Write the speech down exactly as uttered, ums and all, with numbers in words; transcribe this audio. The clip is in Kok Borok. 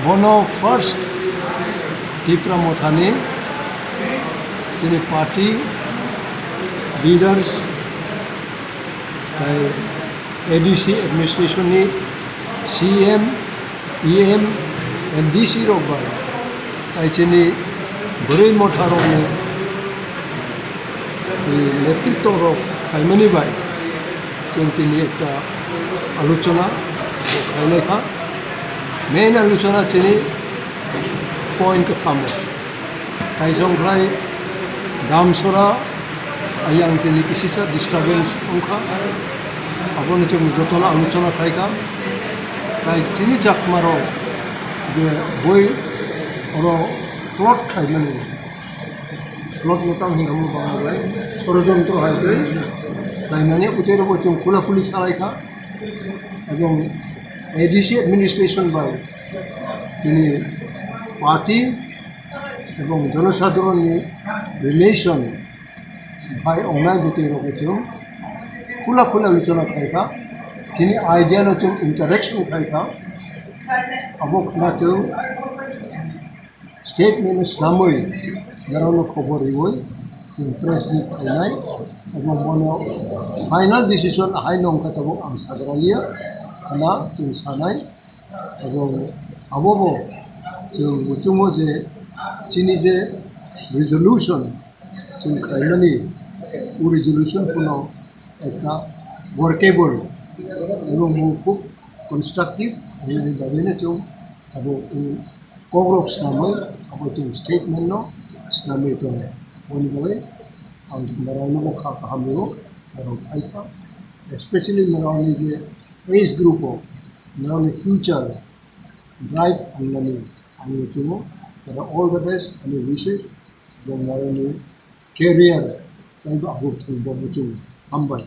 Bono first Tipra Mothani chini party leaders tai A D C administration ni C M, E M, M D C rok bai tai chini bwrwi motha rokni netritw rok khaimani bai chwng tini ekta alochona khailai kha. Main alochona chini point kwthamo. Kaisong khlai Damsora ayang chini kisisa disturbance wngkha. Abono chwng jotono alochona khaikha. Tai chini Chakmarok je boi oro plot khaimani, plot no tamo hinwi Bangla bai sorojontro hai tei khlaimani, bwtwi rokbo chwng khula khuli salaikha. Ebong A D C administration bai chini party ebong jonosadharon ni relation bai ongnai bwtwi rokbo chwng khula khula alochona khaikha. Chini idea no chwng interaction khaikha. Abo khna chwng statement no swnamwi norokno khobor riwi chwng press meet khainai. Ebong bono final decision ahai nongkha tabuk ang sagraliya, khna chwng sanai. Ebong abobo chwng muchungo je chini je resolution chwng khlaimani, o resolution phano ekta workable ebong bo khub constructive, aboni bagwino chwng abo o kokrok swnamwi abo chwng statement no swnamwi tongo. Aboni bagwi ang norokno bo kha kaham rwo, norok phaikha, especially norokni je age group o norokni future bright wngnani ang muchungo. Norok all the best, ani wishes, bo norokni career teibo abo thwngbo muchungo. Hambai.